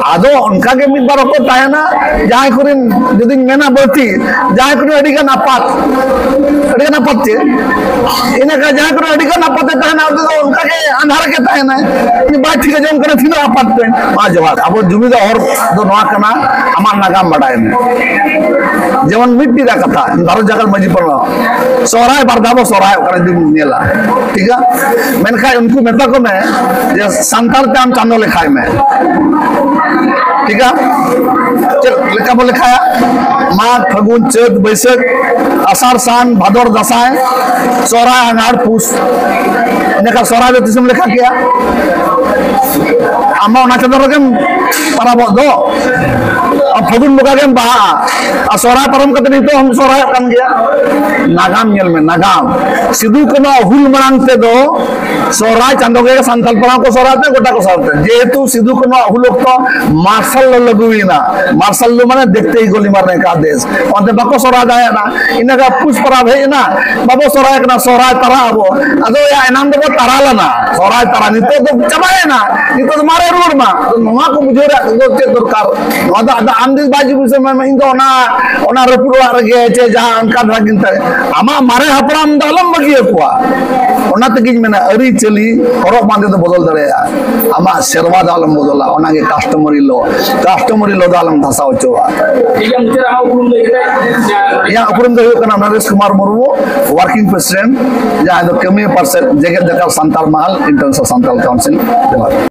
ᱟᱫᱚ ᱚᱱᱠᱟ ᱜᱮ ᱢᱤᱫ ᱵᱟᱨ ᱦᱚᱸᱠᱚ ᱛᱟᱦᱮᱱᱟ, ᱡᱟᱦᱟᱸᱭ ᱠᱚᱨᱮᱱ ᱡᱩᱫᱤᱧ ᱢᱮᱱᱟ ᱵᱟᱹᱲᱛᱤ, ᱡᱟᱦᱟᱸᱭ ᱠᱚᱨᱮᱱ ᱟᱹᱰᱤ ᱜᱟᱱ ᱟᱯᱟᱛ, ᱟᱹᱰᱤ ᱜᱟᱱ ᱟᱯᱟᱛ ᱪᱮᱫ? ᱤᱱᱟᱹ ᱠᱷᱟᱱ ᱡᱟᱦᱟᱸᱭ ᱠᱚᱨᱮᱱ ᱟᱹᱰᱤ ᱜᱟᱱ ᱟᱯᱟᱛ ᱮ ᱛᱟᱦᱮᱱᱟ, ᱩᱱᱤ ᱫᱚ ᱚᱱᱠᱟ ᱜᱮ ᱟᱸᱫᱷᱟᱨ ᱨᱮᱜᱮ ᱛᱟᱦᱮᱱᱟᱭ᱾ ᱩᱱᱤ ᱵᱟᱭ ᱴᱷᱤᱠᱟ ᱡᱮ ᱚᱱᱠᱟᱱᱟᱜ ᱛᱤᱱᱟᱹᱜ ᱟᱯᱟᱛ ᱯᱮ᱾ ᱢᱟ ᱡᱚᱦᱟᱨ᱾ ᱟᱵᱚ ᱡᱩᱢᱤᱫ ᱦᱚᱨ ᱫᱚ ᱱᱚᱣᱟ ᱠᱟᱱᱟ, ᱟᱢᱟᱜ ᱱᱟᱜᱟᱢ ᱵᱟᱰᱟᱭ ᱢᱮ᱾ ᱡᱮᱢᱚᱱ ᱢᱤᱫᱴᱤᱡ ᱠᱟᱛᱷᱟ, ᱵᱷᱟᱨᱚᱛ ᱡᱟᱠᱟᱛ ᱢᱟᱹᱡᱷᱤ ᱯᱟᱨᱜᱟᱱᱟ, ᱥᱚᱦᱨᱟᱭ ᱵᱟᱨ ᱫᱷᱟᱣ ᱵᱚ ᱥᱚᱦᱨᱟᱭᱚᱜ ᱠᱟᱱᱟ, ᱡᱩᱫᱤᱢ ᱧᱮᱞᱟ, ᱴᱷᱤᱠᱟ? ᱢᱮᱱᱠᱷᱟᱱ ᱩᱱᱠᱩ ᱢᱮᱛᱟ ᱠᱚ ᱢᱮ ᱡᱮ ᱥᱟᱱᱛᱟᱲ ᱛᱮ ᱟᱢ ᱪᱟᱸᱫᱚ ᱞᱮᱠᱷᱟᱭ ᱢᱮ, ᱴᱷᱤᱠᱟ? ᱪᱮᱫ ᱞᱮᱠᱟ ᱵᱚ ᱞᱮᱠᱷᱟᱭᱟ? ᱢᱟᱜᱽ, ᱯᱷᱟᱹᱜᱩᱱ, ᱪᱟᱹᱛ, ᱵᱟᱹᱭᱥᱟᱹᱠᱷ, ᱟᱥᱟᱲ, ᱥᱟᱱ, ᱵᱷᱟᱫᱚᱨ, ᱫᱟᱸᱥᱟᱭ, ᱥᱚᱦᱨᱟᱭ, ᱟᱸᱜᱷᱟᱲ, ᱯᱩᱥ, ᱤᱱᱟᱹ ᱠᱷᱟᱱ ᱥᱚᱦᱨᱟᱭ ᱫᱚ ᱛᱤᱥᱮᱢ ᱞᱮᱠᱷᱟ ᱠᱮᱭᱟ? ᱟᱢ ᱢᱟ ᱚᱱᱟ ᱪᱟᱸᱫᱚ ᱨᱮᱜᱮᱢ ᱯᱟᱨᱟᱵᱚᱜ ᱫᱚ᱾ ᱟᱨ ᱯᱷᱟᱹᱜᱩᱱ ᱵᱚᱸᱜᱟ ᱜᱮᱢ ᱵᱟᱦᱟᱜᱼᱟ᱾ ᱟᱨ ᱥᱚᱦᱨᱟᱭ ᱯᱟᱨᱚᱢ ᱠᱟᱛᱮ ᱱᱤᱛᱚᱜ ᱦᱚᱸᱢ ᱥᱚᱦᱨᱟᱭᱚᱜ ᱠᱟᱱ ᱜᱮᱭᱟ᱾ ᱱᱟᱜᱟᱢ ᱧᱮᱞ ᱢᱮ, ᱱᱟᱜᱟᱢ᱾ ᱥᱤᱫᱩ ᱠᱟᱹᱱᱦᱩ ᱦᱩᱞ ᱢᱟᱲᱟᱝ ᱛᱮᱫᱚ ᱥᱚᱦᱨᱟᱭ ᱪᱟᱸᱫᱚ ᱜᱮ ᱥᱟᱱᱛᱟᱲ ᱯᱟᱲᱟ ᱠᱚ ᱥᱚᱦᱨᱟᱭ ᱛᱮ, ᱜᱚᱴᱟ ᱠᱚ ᱥᱚᱦᱨᱟᱭ ᱛᱮ᱾ ᱡᱮᱦᱮᱛᱩ ᱥᱤᱫᱩ ᱠᱟᱹᱱᱦᱩᱣᱟᱜ ᱦᱩᱞ ᱚᱠᱛᱚ ᱢᱟᱨᱥᱟᱞ ᱞᱚ ᱞᱟᱹᱜᱩᱭᱮᱱᱟ᱾ ᱢᱟᱨᱥᱟᱞ ᱞᱚ ᱢᱟᱱᱮ ᱫᱮᱠᱷᱛᱮ ᱦᱤ ᱜᱳᱞᱤ ᱢᱟᱨᱱᱮ ᱠᱟ ᱫᱮᱥ᱾ ᱚᱱᱛᱮ ᱵᱟᱠᱚ ᱥᱚᱦᱨᱟᱭ ᱫᱟᱲᱮᱭᱟᱜᱼᱟ᱾ ᱤᱱᱟᱹ ᱠᱷᱟᱱ ᱯᱩᱥ ᱯᱟᱨᱟᱵᱽ ᱦᱮᱡ ᱮᱱᱟ, ᱵᱟᱵᱚ ᱥᱚᱦᱨᱟᱭ ᱠᱟᱱᱟ, ᱥᱚᱦᱨᱟᱭ ᱛᱟᱨᱟ ᱟᱵᱚ᱾ ᱟᱫᱚ ᱭᱟ, ᱮᱱᱟᱝ ᱫᱚᱵᱚ ᱛᱟᱨᱟ ᱞᱮᱱᱟ, ᱥᱚᱦᱨᱟᱭ ᱛᱟᱨᱟ, ᱱᱤᱛᱚᱜ ᱫᱚ ᱪᱟᱵᱟᱭᱮᱱᱟ, ᱱᱤᱛᱚᱜ ᱫᱚ ᱢᱟᱨᱮ ᱨᱩᱣᱟᱹᱲ ᱢᱟ᱾ ᱟᱫᱚ ᱱᱚᱣᱟ ᱠᱚ ᱵᱩᱡᱷᱟᱹᱣ ᱨᱮᱭᱟᱜ ᱫᱚ ᱪᱮᱫ ᱫᱚᱨᱠᱟᱨ? ᱱᱚᱣᱟ ᱫᱚ ᱟᱫᱚ ᱟᱢ ᱡᱩᱫᱤ ᱵᱟᱭ ᱡᱩᱞᱩᱥ ᱮᱢ ᱮᱢᱟ, ᱤᱧ ᱫᱚ ᱚᱱᱟ, ᱚᱱᱟ ᱨᱟᱹᱯᱩᱫ ᱚᱲᱟᱜ ᱨᱮᱜᱮ ᱪᱮ ᱡᱟᱦᱟᱸ ᱚᱱᱠᱟ ᱫᱷᱟᱨᱟ ᱜᱤᱧ ᱛᱟᱦᱮᱸ, ᱟᱢᱟᱜ ᱢᱟᱨᱮ ᱦᱟᱯᱲᱟᱢ ᱫᱚ ᱟᱞᱚᱢ ᱵᱟᱹᱜᱤᱭᱟᱠᱚᱣᱟ᱾ ᱚᱱᱟ ᱛᱮᱜᱤᱧ ᱢᱮᱱᱟ, ᱟᱹᱨᱤᱪᱟᱹᱞᱤ, ᱦᱚᱨᱚᱜ ᱵᱟᱸᱫᱮ ᱫᱚ ᱵᱚᱫᱚᱞ ᱫᱟᱲᱮᱭᱟᱜᱼᱟ, ᱟᱢᱟᱜ ᱥᱮᱨᱣᱟ ᱫᱚ ᱟᱞᱚᱢ ᱵᱚᱫᱚᱞᱟ᱾ ᱚᱱᱟᱜᱮ customary law, customary law ᱫᱚ ᱟᱞᱚᱢ ᱫᱷᱟᱥᱟᱣ ᱦᱚᱪᱚᱣᱟᱜᱼᱟ᱾ ᱴᱷᱤᱠ ᱜᱮᱭᱟ, ᱢᱩᱪᱟᱹᱫ ᱨᱮ ᱟᱢᱟᱜ ᱩᱯᱨᱩᱢ ᱞᱟᱹᱭ ᱠᱟᱛᱮ, ᱡᱟ-, ᱤᱧᱟᱹᱜ ᱩᱯᱨᱩᱢ ᱫᱚ ᱦᱩᱭᱩᱜ ᱠᱟᱱᱟ ᱱᱚᱨᱮᱥ ᱠᱩᱢᱟᱨ ᱢᱩᱨᱢᱩ, working president, ᱡᱟᱦᱟᱸᱭ ᱫᱚ ᱠᱟᱹᱢᱤᱭᱟᱹ ᱯᱟᱨᱥᱮᱫ ᱡᱮᱜᱮᱛ ᱡᱟᱠᱟᱛ ᱥᱟᱱᱛᱟᱲ ᱢᱟᱦᱟᱞ, International Santal Council᱾ ᱡᱚᱦᱟᱨ᱾